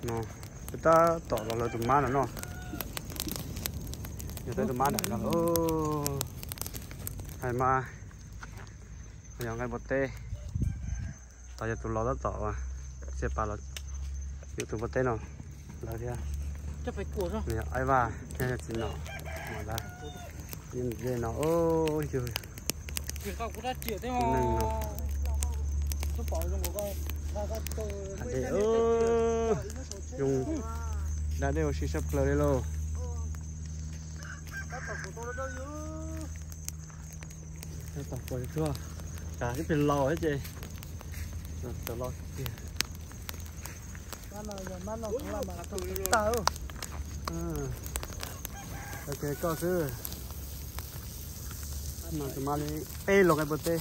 No, peb tab tom los lawv tus mab no no. Yog tus mab daim no. Hais mas, yog nqaij npua teb. Tod yog tus los tab tom, txiaj pas los, yog tus npua teb no lawv thiab. Yog Aib Vaj thiab yog txiv nom no, yog no, yog neeg no. Zoo, da dej ua si sab plaws li lauj. Tab tom pom tsuag, ib pliag laus thiab ces, los tiag. Ok, koj xwb. Mas tus mas li peb los nqaij npua teb.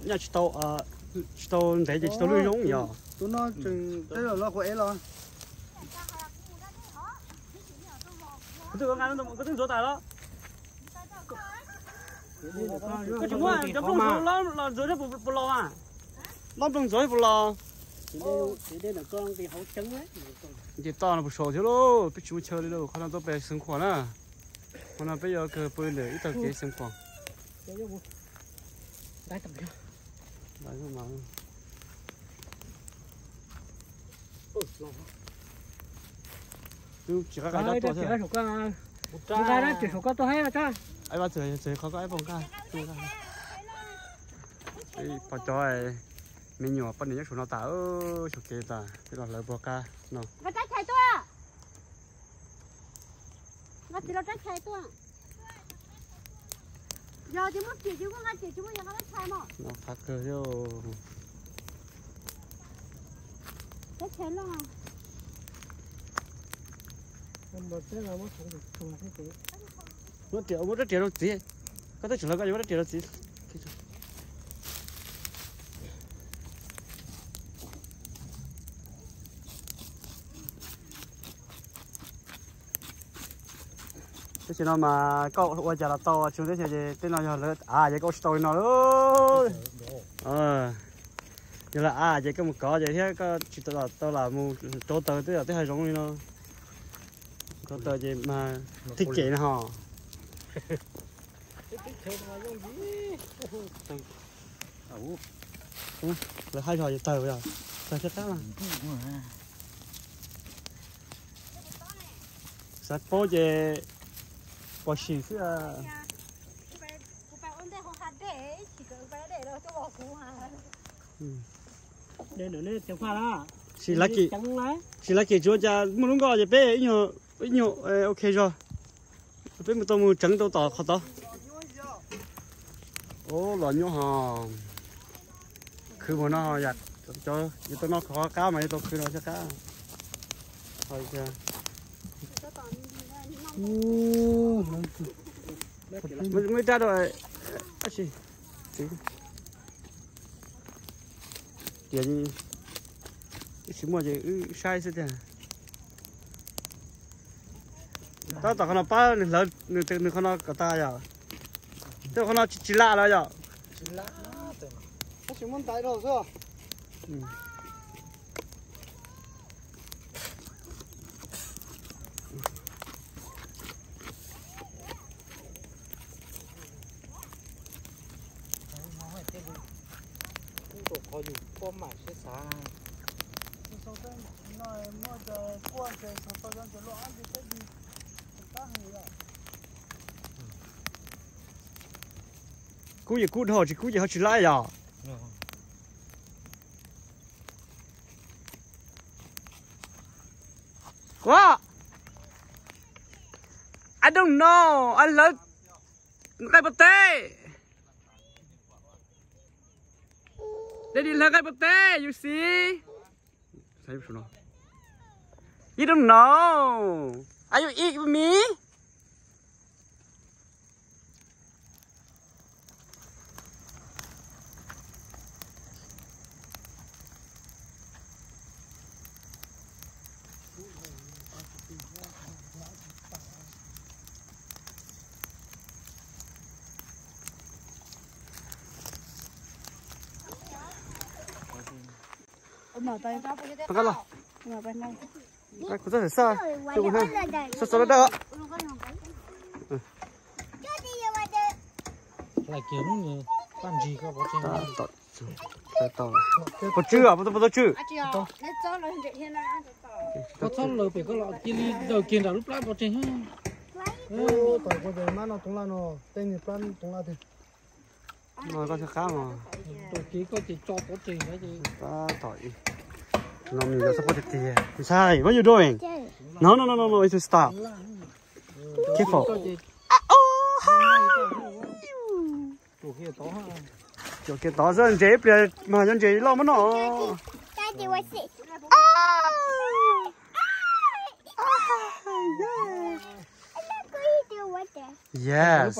Nyaj tsis tau, tsis tau ntev ces tsis tau lwj zoo yog. Tus no tseem tej zaum los quav ev los. Koj twb ntxuav tas los? Koj tsis muab cov nplooj ntxuav los ntxuav thiab puas los mas? Lob nplooj ntxuav thiab puas los? Ces toj no puas saum thiab lauj, peb tsis muaj chaw li lauj, qhov no tuaj pem Xeev Khuam na. Qhov no peb yuav kawg pw ntawm ib tag kev Xeev Khuam. Twb tsis qab qab tuaj thiab. Aib Vaj txawm, txawm qhov koj aib pom nqaj. Pom cov me nyuam poj niam nyob saum no tas, saum kev tas, peb los hlawv puag qab no. Qab kawg thiab. Muab riam, muab rab riam rau txiv. Koj twb tsis hlawv koj yuav muab rab riam rau txiv. Tab sis no mas koj ua cas los tau, tsis muaj teb chaws ces tej no yog lawv av ces koj ua tsis tau li no lauj. Yog lawv av ces koj mus kov ces thiab koj tsis tau lam mus rauv taws tej yam tej hav zoov li no. Rauv taws ces mas thij cem no ho. Lawv haj zog ces tawg, tawg thiab qab mas. Xav paub ces pom sim xwb. Sim lav kim tsis ua cas, muaj lub nkoj ces peb ib nyuag ok zog. Peb mus tau mus tseev rau tom qhov tod. Ub, los nyuaj ho. Khwv mus no, yus tau noj qhov qab mas yuav tau khwv no thiab qab. Muaj ib rab rau, tab sis tias tsis muaj ces wb saib xwb tiag. Tab tom qhov no pab nws hlawv nws qhov no kom tas yom. Tej qhov no tsis lam lawm yom. Tab sis muab ntaiv rau xwb. Kub ces kub dhau, tsis kub ces ho tsis laib yom. Ua, I don't know, I love nqaij npua teb. Daddy hlawv nqaij npua teb, you see? You don't know. Are you eat with me? Koj los. Kuv txhob xav xav, xav xav dawb dawb. Pov tswj, pov tswj. Koj txhob lawv pem koj los cia li daws kiag nram lub plab pov tseg. Tom koj ces mab no toov laj no, tej niag plab toov laj tiag. No koj thiaj qab mas. Rau kev koj ces tso pov tseg ntawd ces. Tab tom ib, no nws yuav xab pob tiag tiag. Ntxhais, what you doing? No, no, no, no, no, it's a stop. Careful. Cuam kiag tod xwb, ntses ib pliag mas cov ntses loj muab noj. Yes.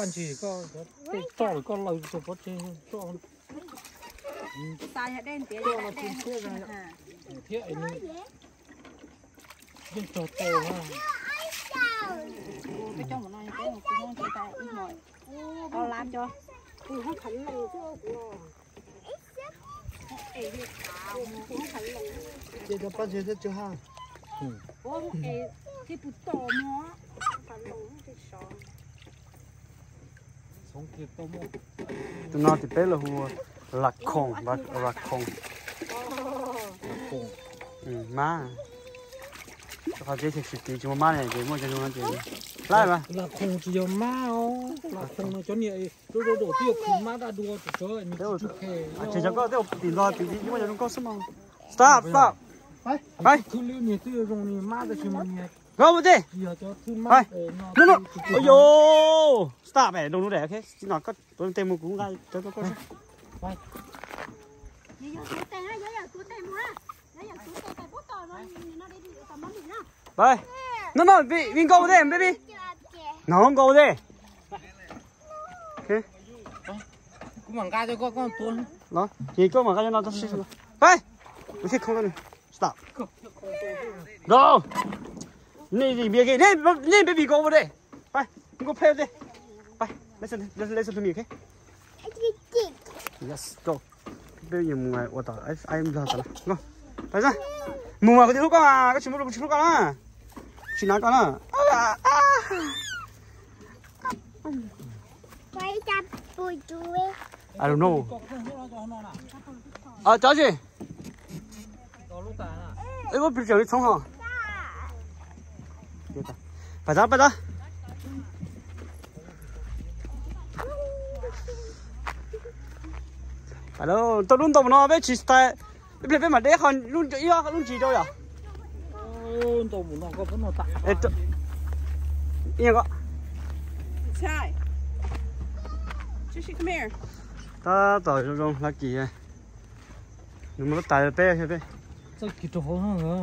Yeej tog tau na. Ces cov pab ntses thiab tsw haj. Tus no tim peb los hu ua raccoon, raccoon. Mab. Qhov tsev tsis tsis muaj mab ne, ces muaj cov zoo no ces laib mas. Raccoon tsis yog mab os, raccoon no cov niag rau rau twb yog khwv mab daj dua tsis tso nws tsis tug khe. Ces cov koj twb tim no tim muaj cov zoo nkauj xwb mas. Stop, stop. Khwv li niag twb zoo ni mab tab sis mas niag Go over there. Tsis yog cov khwv mab no. No, no. Oi yo. Stop, don't do that, okay? Tsis no koj tuav tes mus kuv nqa cov koj. Pais. No, no, we, we go over there, baby. No, go over there. Okay. Kuv mam nqa cov koj, koj tuav. Los, ces koj mam nqa cov no tau. Pais. Stop. Go. Need me again. Need, need baby go over there. Pais. Go play over there. Pais. Listen, listen, listen to me, okay? Yes, go. Peb yuav mus ua tom ai nplog tom no. Pais xwb. Mus mas kuv tsis hlub koj mas, koj tsis muaj kuv tsis hlub koj na. Tsis nav koj na. I don't know. Cov tsis. Ib ub plis li txhoov ho. Pais tod, pais tod. Pais tau lub ntau mus no peb tsis tas, peb pliag peb mam deb qho lub ib ob lub ntsis rau yom. Tab tom zoo zoo Lucky. Nws muaj lub tais peb thiab peb. Txawj kis rau hauv no.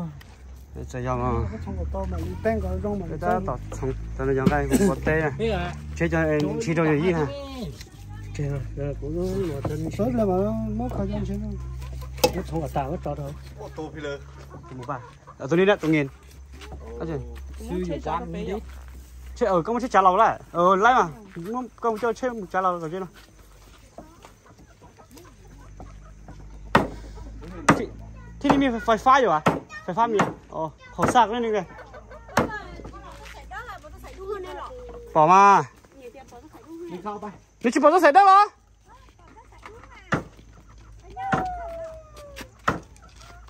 Txawj yog mas. Peb tab tom txhoov tau yog nqaij ua teb na. Tsheb cov ntshis rau yog yij na. Tus ni na tus ngi. Koj muaj tsheb tsav laus lawm. Laib mas. Koj mus coj tsheb mus tsav laus tom tsev no. Thiab li me fais fab yom, fais fab me, qhov xaj ne. Pom mas. Nws tsis pom txoj xaim dawb los?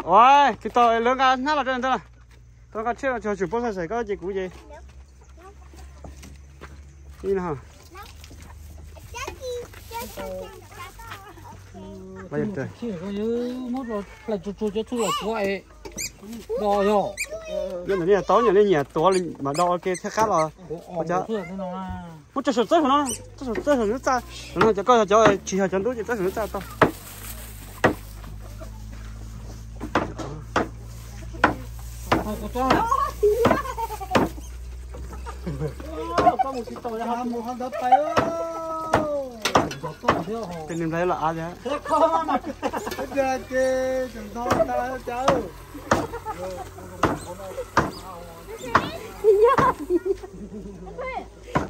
Ua, tus tau lawv nqa hnab los rau ntawd. Tau nqa tsheb los tsis pom txoj xaim koj ces kuv ces. Ntawm no tau, nyiam li nyiam tuav mas do ua ke thiaj qab los. Muab tso saum txawb saum no, txawb saum txawb saum nws txaj. No cov koj cov tsis yog cov ntub ces txawb saum nws txaj tau. Tej niag nplai los av thiab.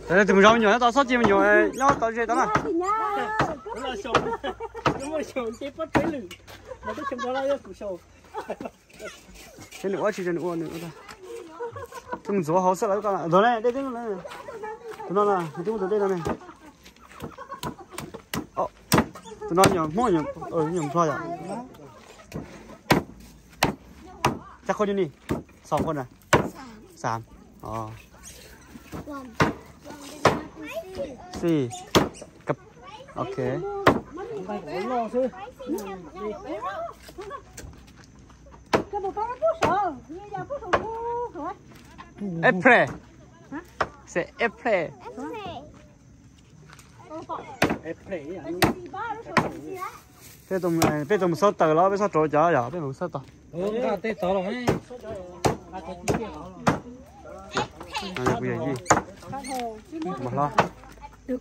Tus me zov me nyuam nyob tod, txhob cia me nyuam nyob tod ze tod na. Ces nws ua tsis, nws ua nws ua tag. Tus mus ntxuav hauv xwb lawm. Tus no ne, dej twb, tus no na, nws twb muaj tus dej no ne. Tus no nyuam Hmoob, nyuam Nplog yom. Cov qhua ni, xom qhua na. Xav. Xi. Ok. April. Say April. Peb, peb tau mus xauj taws los peb txhob rauv cov yom, peb mus xauj taws. Kuv yawm yij, tus hlob, tus,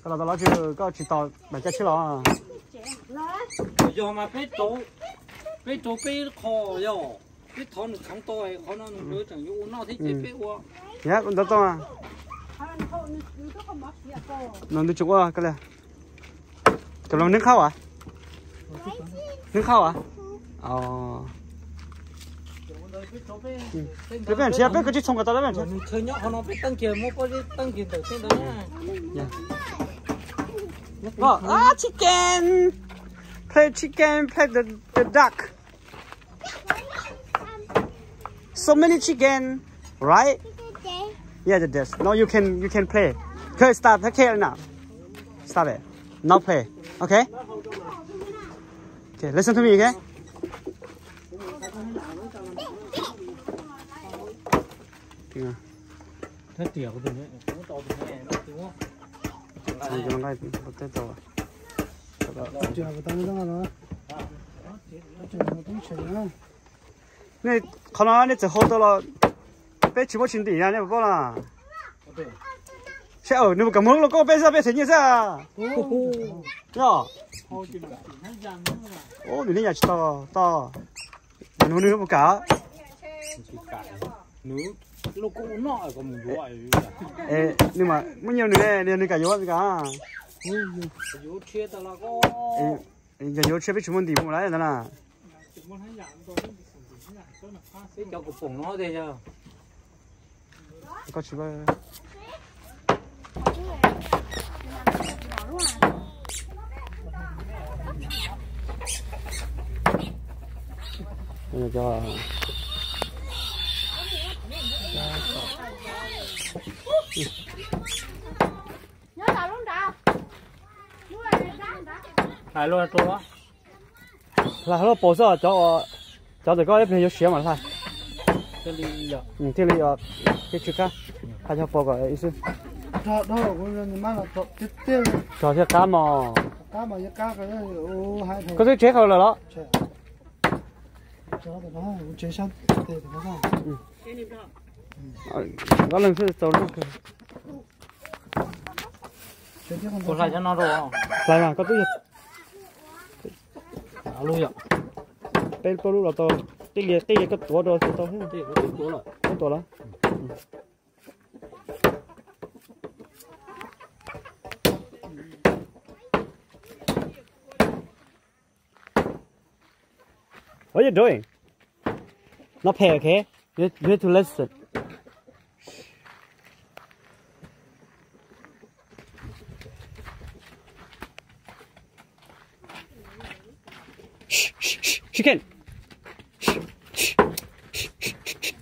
koj los tau los tsis, koj tsis tos mam caj tsheb los? Yog mas peb rauv, peb rauv peb qho yog, peb thov nws kheev tau qhov no nws tseem yuav ua noj thiab ces peb ua. Yog ntawd tau. No nws tseem ua koj li. Cov los nws khau as? Nws khau as? Peb nrhiav peb koj tsis txhoov kom tau peb nrhiav. Chicken. Play chicken, play the, the duck. So many chicken, right? Yeah, the desk. No, you can, you can play. Okay, stop. Okay, now. Stop it. Now play. Okay? Okay, listen to me, okay? Nej, qhov no nej txawm hau tau los peb tsis muaj tsis ntim na, nej puas paub na? Saib, nws puas kam muag lub lauj kaub peb xwb, peb them nyiaj xwb. Yog. Ub, nws niaj yam tsis tau, tau. Nws, nws puas kam? Nws, nws mas muaj nyiaj nws, nws kam yuav nws kam. Yog yuav tshiab peb tsis muaj ntim mus lawm ntag na. Koj tsis Hais luaj rau. Hla hlo paus xwb, cov, cov ntawm koj ib pliag yuav siav mas hla. Thiaj li, thiaj tsw qab. Hais cov paus kom ib xwb. Tso thiaj qab mos. Koj twb tsev qhau lawm los? Koj leeg xwb txaus lub. Kuv hlais cov no rau. Hlais mas koj twb yog lub yom. Peb plaub lub los tau. Qij li, qij li koj tuav rau tau. Tuav los. What are you doing? Not play, okay? You, you have to listen. Shh, shh, shh, chicken. Shh, shh, shh, shh, shh, shh, shh.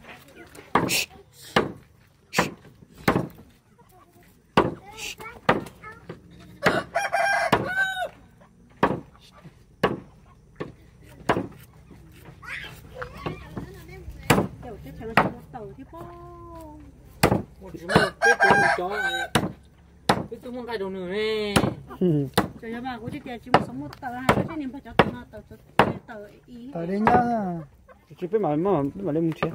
Tsis muaj, peb tsis muaj cov, peb twb muaj nqaij rau nws ne. Tsis muaj xov muaj taws, peb niag npawg cov taws no, taws, taws ib. Taws li nyab. Tsis, peb mam, peb mam li mus nrhiav.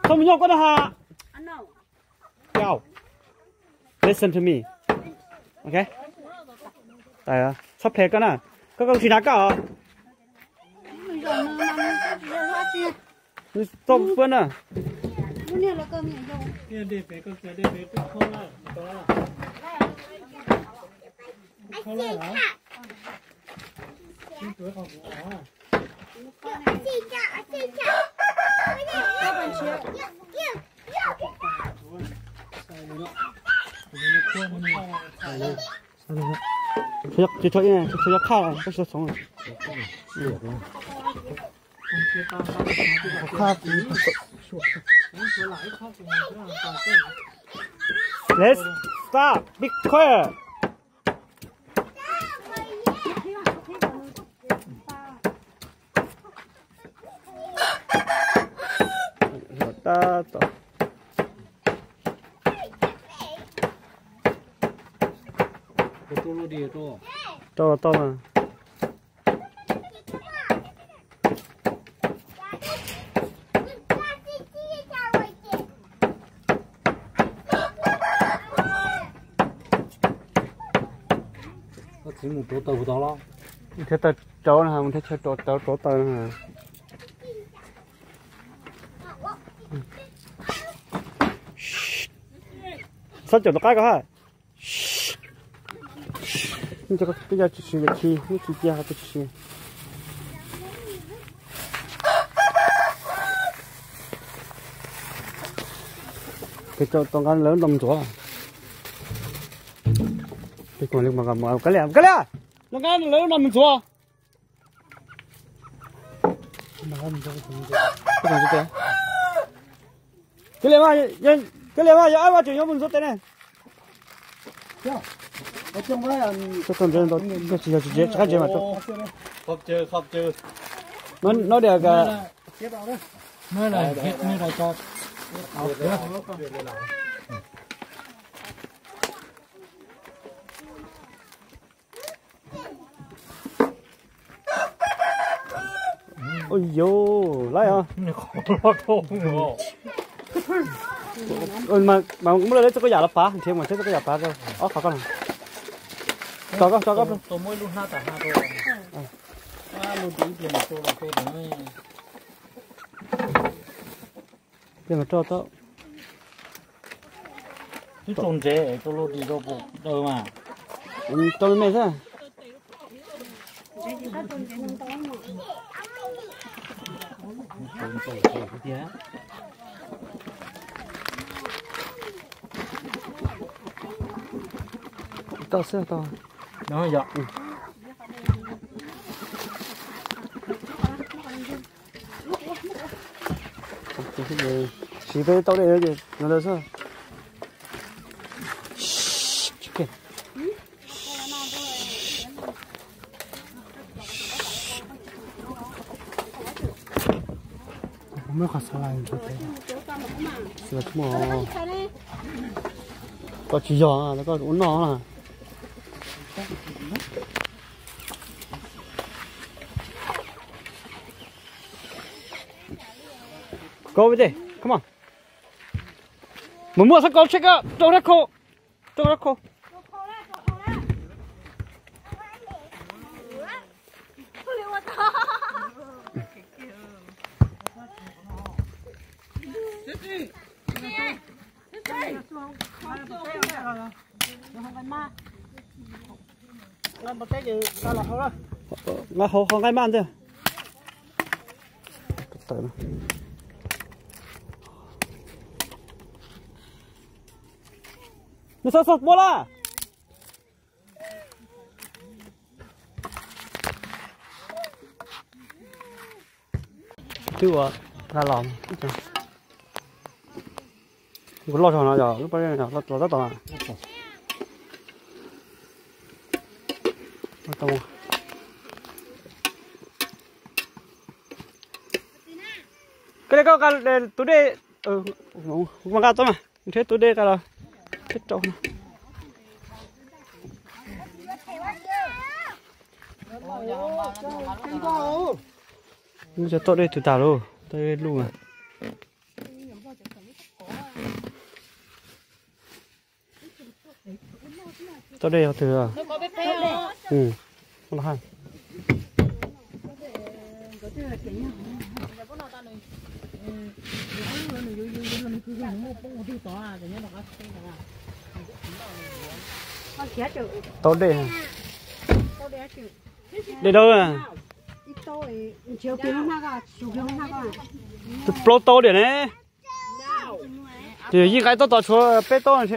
Txhob mus nyob koj na ha. Yo, listen to me. Ok. Txhob play koj na. Koj, koj tsis hnav koj os. Nws tau puab na. Tsis tshua, tsis tshua yog khaj, koj tsis tau txhoov. Let's stop. Be quiet. Tab tom. Rau los tau mas. Koj txiv mus rauv taws puas tau los? Thiab taws rauv na, mus thiab chaw rauv, rauv, rauv taws na. Txhob caum tus qaib ko ha. Twb yog tsis siv, khi, khi cia tsis siv. Peb rau tau nqa lawv no mus ntxuav. Peb mus, kab liam, kab liam, no nqa lawv no mus ntxuav. Kab liam mas, kab liam mas, yog ab vaj tseem yuav mus ntxuav tes ne. Tsis yog tsis tsev, tsis qab ntsev mas. Nó diam ka. Ua yus laib os. Mas muab lawv txoj koj yam los pav, nrhiav mas thiab txoj koj yam pav rau ob qhov koj no. Tso koj, tso koj. Pliag mas rau tau. Twb tsaus ntsev, rau lub dis rau pum daws mas. Rau me me xwb. Tau xwb tau. Siv peb tau dej no ces no ntawd xwb. Muab qhov xav las, xav las tsis muaj. Koj tsis yog, koj ua noj na. Go with it. Come on. Mus muaj xab kos tshiab koj rau rab khau. Rau rab khau. Nqa hauv qhov nqaij maj ntag. Nws xav xav muaj lawm. Twb ua nqa los. Kuv loj zog no yog lub pob zeb los tab tom. Koj li koj tus dej, kuv nqa tau mas, nrhiav tus dej nqa los thiab rau no. Muab cov toj dej twg tas lauj, toj dej luj. Toj dej yog twg? Tau dej. Dej dawb. Plaub taub diam ne. Ces yeej nqa taub tom tshuav peb taub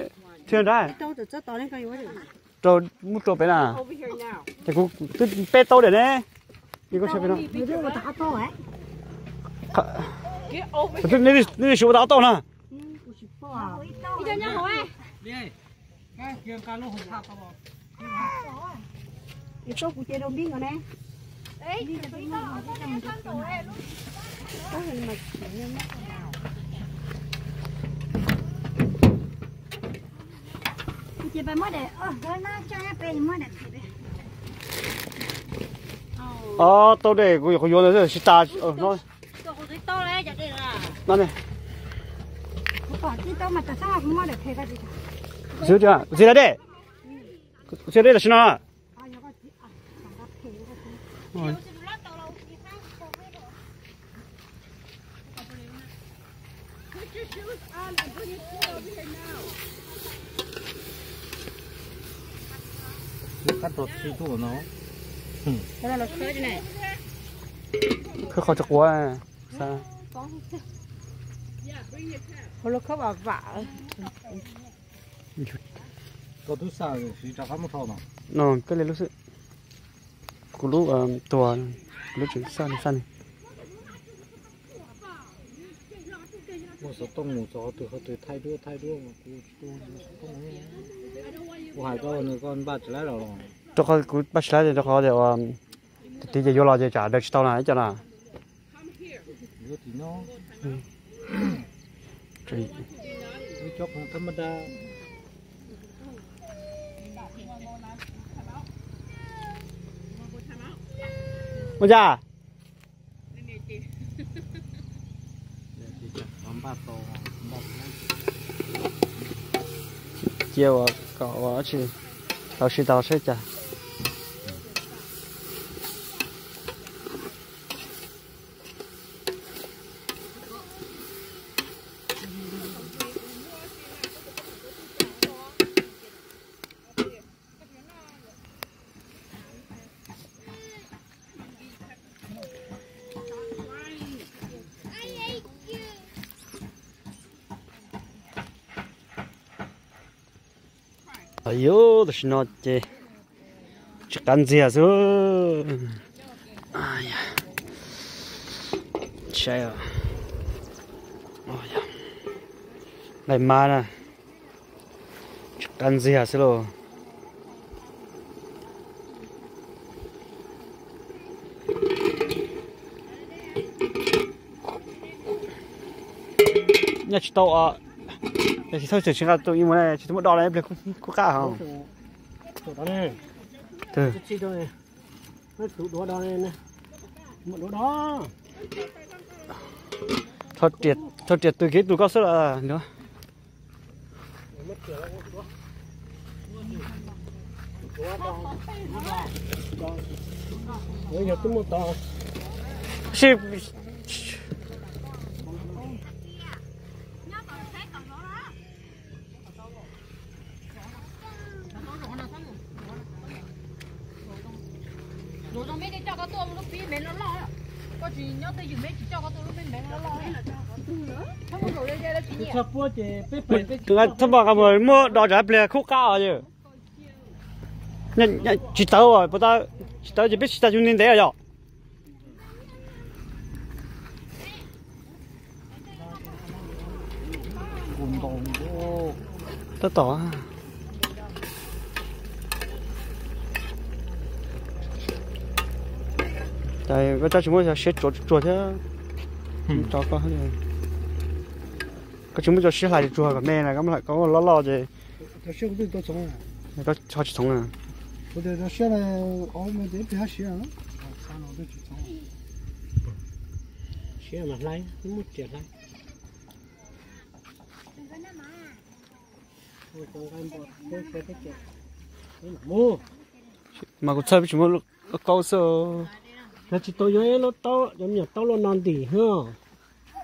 thiab nrab. Rau, muab rau pem na. Ces kuv twb peb taub diam ne. Nej siv ua tau ob taub na. Ob taub dej kuv yuav ntawd tsis tas no. Txiv dej, txiv dej tam sim no. Khawb qhov tsis quav. No, koj li lub xwb. Kuv lub tuag, kuv lub tseem xaj li xaj li. Ua xov tooj mus txog qhov twg qhov twg thaij duab thaij duab, kuv tsis tu xov tooj. Kuv hais koj nws koj npaj tsis laib los. Rau qhov kuv npaj tsis laib rau qhov tias ua, tiv ces yuav los ces tsam daws tsis tau na ib co na. Ua cas? Cia ua kom ua tsis tau sib tau saib cas. Yus, tam sim no ces tsis qab ntxiag xwb. Nqaij mab na, tsis qab ntxiag xwb lauj. Nyob tsis tau os. Tsis txhob tseem tsis nqa tus ib mus ne, tsis tau muab do na, pliag kuj qab hos. Tho riam tus kev tus koj xwb los. Txhob nqa mus muab do tsam pliag kuj qab os yom. Tsis tawv, tsis tawv ces peb tsis tau cug ni ntev yom. Tab tom koj tsis muab siab tsuag tsuag thiab. Koj tsis muab cov siab hlais tsuag kom me na, koj loj loj ces koj tsis txhoov. Mas kuv txhawj peb tsis muab lub kaub xwb. Yog tsis tau yuav ib lub taub, cov me nyuam taub luaj no ntim xwb.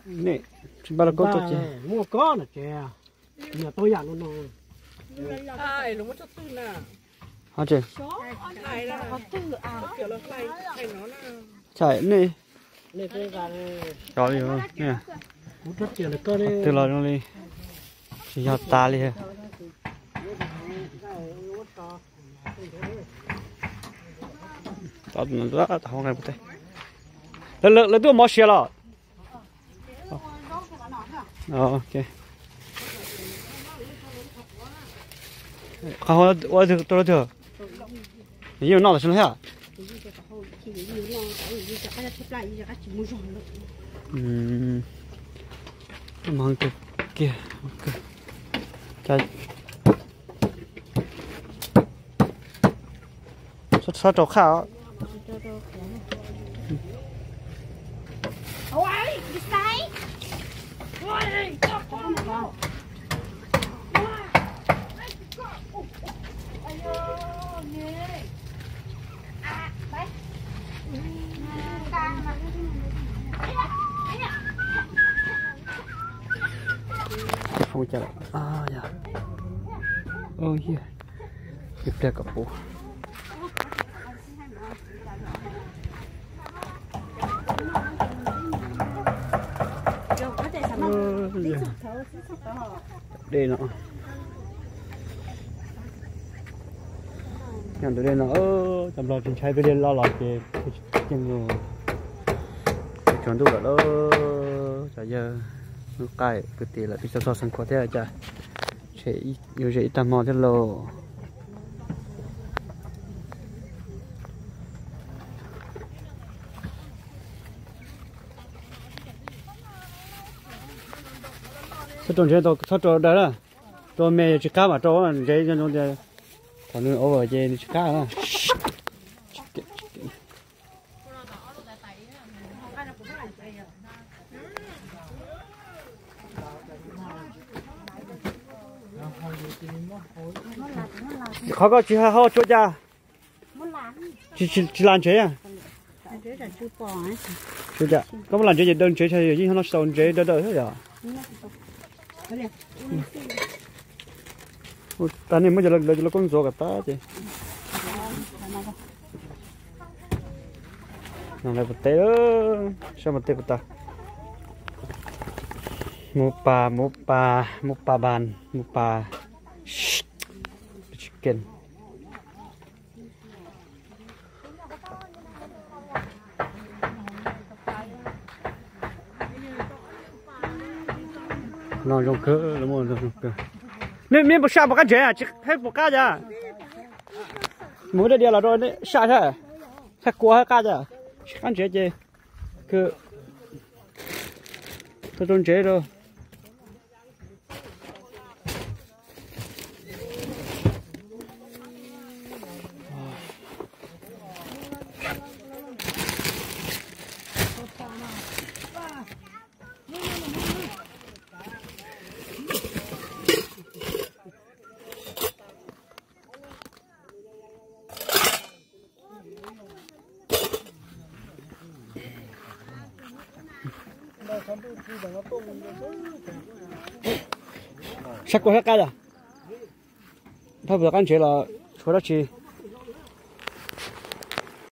Nej tsis npaj lauj kaub tuaj ces. Muaj kob no ces, yog tau yam no no. Ho tsis. Chais nej. Cov li, twb los zoo li tsis yog tas li. Lawv tuaj mov siav los? Qhov ua twg, yeej noj tam sim no thiab. Kiag, txhob rau qhaj os. Foob cas, ib pliag kom puv. Dej no, nyob ntawm dej no, cov nplog tsis ntshai peb li loj los ces kuj tsis ceeb. Tsaus ntuj lawm lauj, cov yawg, hnub qaij kwv tij lawm, peb txog txog Xeev Khuam thiab cas, tshem yuav zem ib tag hmo thiab lauj. Txhob rau ntsev, txhob rau daws na, rau me tsis qab mas rau ntsev, qhov nws over ces nws tsis qab na. Qhov koj tsis hau tsuav cas? Tsis, tsis lam ntsev. Koj muab lam ntsev ces daws ntsev, yeej noj tsis tau ntsev daws daws thiab yom. Tas nej muab cov lawv koj ntxuav kom tas ces. Lawv puas teb, saib puas teb puas tas. Mus pas, mus pas, mus pas ban, mus pas. Chicken. No zoo kawg, zoo kawg. Nej, nej puas saj puas qab ntsev, tsis pheej puas qab cas? Mus dej diav los rau saj thiab, thaj kua thaj qab cas, tsis qab ntsev ces, kawg, rau ntsev rau. Sab kua sab qab yog, phab puas qab ntsev los tshuav dab tsi?